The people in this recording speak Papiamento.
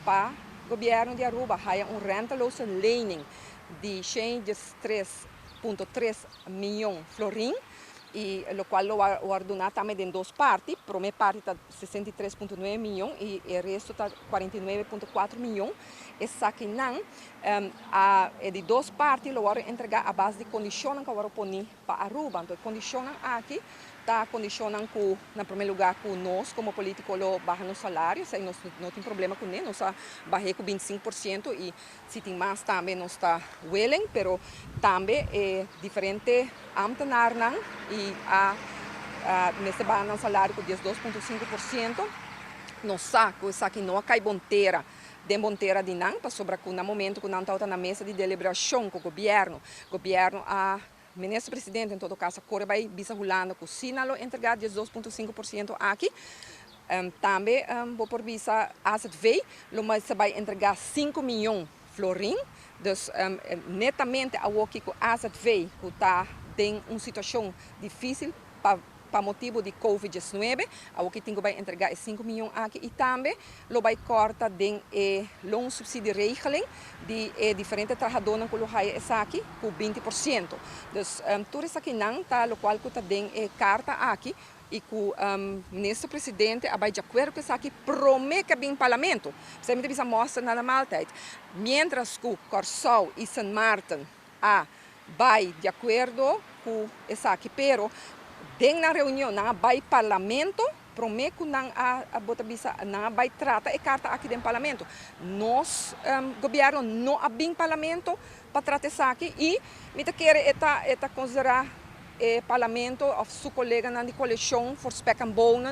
Pa gobièrnu di Aruba haya un renteloze lening di 103.3 mion florin i lokual lo wòrdu duná tambe den dos parti. Promé parti ta 63.9 mion i e resto ta 49.4 mion. Esakinan a di dos parti lo wòrdu entregá a base di kondishonnan ku a wòrdu poní pa Aruba. Anto, kondishonnan aki ta kondishonnan ku, na promé lugá, ku nos komo polítiko lo baha nos salario, esei nos no tin problema kuné, nos a baha ku 25% i si tin mas tambe nos ta willing, pero tambe diferente ambtenaren i a mester baha nan salario ku 12,5%. Nos sa ku esaki no a kai bon tera den bon tera di nan, pasobra ku na momento ku nan tabata na mesa di deliberashon ku gobièrnu, gobièrnu a minister presidente en todo kaso kore bai bisa Hulanda ku si nan lo entregá 12,5% aki. Tambe bo por bisa AZV lo mester bai entregá 5 mion florin. Dus netamente awoki ku AZV ku ta den un situashon difísil pa motibu di COVID-19, awoki tin ku bai entregá 5 mion aki i tambe lo bai kòrta den e loonsubsidieregeling di diferente trahadónan ku lo haya esaki ku 20%. Dus tur esakinan ta lokual ku ta den e karta aki i ku minister presidente a bai di akuerdo ku esaki promé ku bin parlamento. Semper bisa mostra na maaltijd. Mientras ku Kòrsou i Sint Maarten a bai di akuerdo ku esaki, pero den na reunion nan a bai parlamento promé ku nan a bota bisa nan a bai trata e karta aki den parlamento. Nos gobièrnu no a bin parlamento pa trata esaki i mi ta kere e ta konsiderá e parlamento òf su koleganan di koalishon voor spek en bonen.